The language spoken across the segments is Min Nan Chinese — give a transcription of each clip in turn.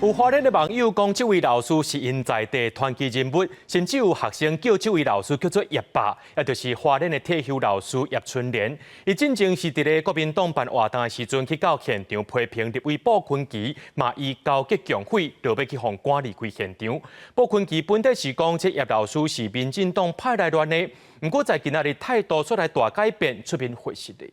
有花蓮的網友講，這位老師是𪜶在地傳奇人物，甚至有學生叫這位老師叫做葉爸，也就是花蓮的退休老師葉春蓮。伊進前是佇咧國民黨辦活動的時陣，去到現場批評立委傅崐萁，嘛伊勾結共匪，就欲去予趕離開現場。傅崐萁本底是講，這葉老師是民進黨派來亂的，毋過在今仔日態度煞來大改變，出面回實的。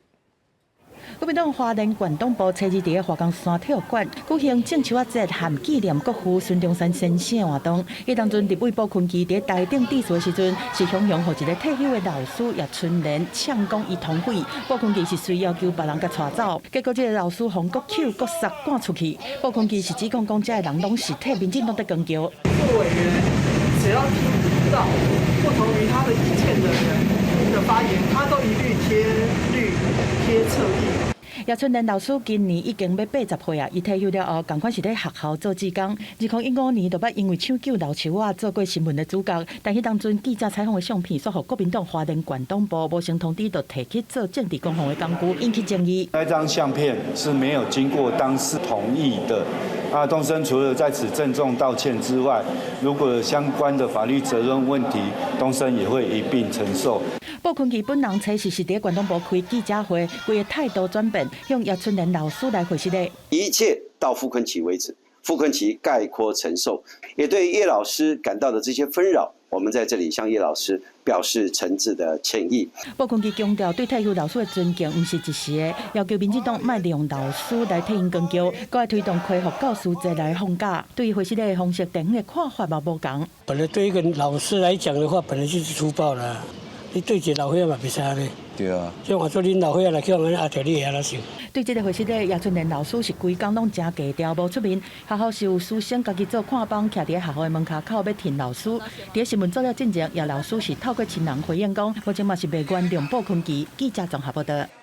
國民黨花蓮縣黨部初二佇華岡山體育館舉行種樹仔節和紀念國父孫中山先生的活動。彼當陣立委傅崐萁佇台頂致辭的時陣，是雄雄予一个退休的老師葉春蓮嗆講伊通匪。傅崐萁是隨要求別人共帶走，結果這个老師予閣搝閣捒趕出去。傅崐萁是指控講這个人攏是替民進黨佇扛轎。做委員，只要聽到不同於他的意見的人的發言，他都一律貼綠貼側翼。葉春蓮老師今年已經欲80歲啊，伊退休了後，仝款是咧學校做志工。2015年就捌因為搶救老樹仔做過新聞的主角，但彼當陣記者採訪的相片，煞予國民黨花蓮縣黨部無先通知，就提去做政治攻防的工具，引起爭議。那張相片是沒有經過當事同意的。啊，東森除了在此鄭重道歉之外，如果有相關的法律責任問題，東森也會一併承受。傅崐萁本人初時是佇縣黨部開記者會，規个態度轉變，向葉春蓮老師來回實的。一切到傅崐萁為止，傅崐萁概括承受，也對葉老師感到的這些紛擾，我們在這裡向葉老師表示誠摯的歉意。傅崐萁強調對退休老師的尊敬毋是一時的，要求民進黨莫利用老師來替𪜶扛轎，閣愛推動恢復教師節來放假。對於回實的方式，地方的看法嘛無仝。本來對一個老師來講的話，本來就是粗暴啦。你對一个老歲仔嘛袂使按呢。對啊。像我做恁老歲仔來去予按呢壓著，你會按怎想？對這个回實的葉春蓮老師是規工攏誠低調，無出面。學校是有師生家己做看板，徛佇學校的門跤口欲挺老師。佇新聞做了進前，葉老師是透過親人回應講，目前嘛是袂原諒傅崐萁。記者綜合報道。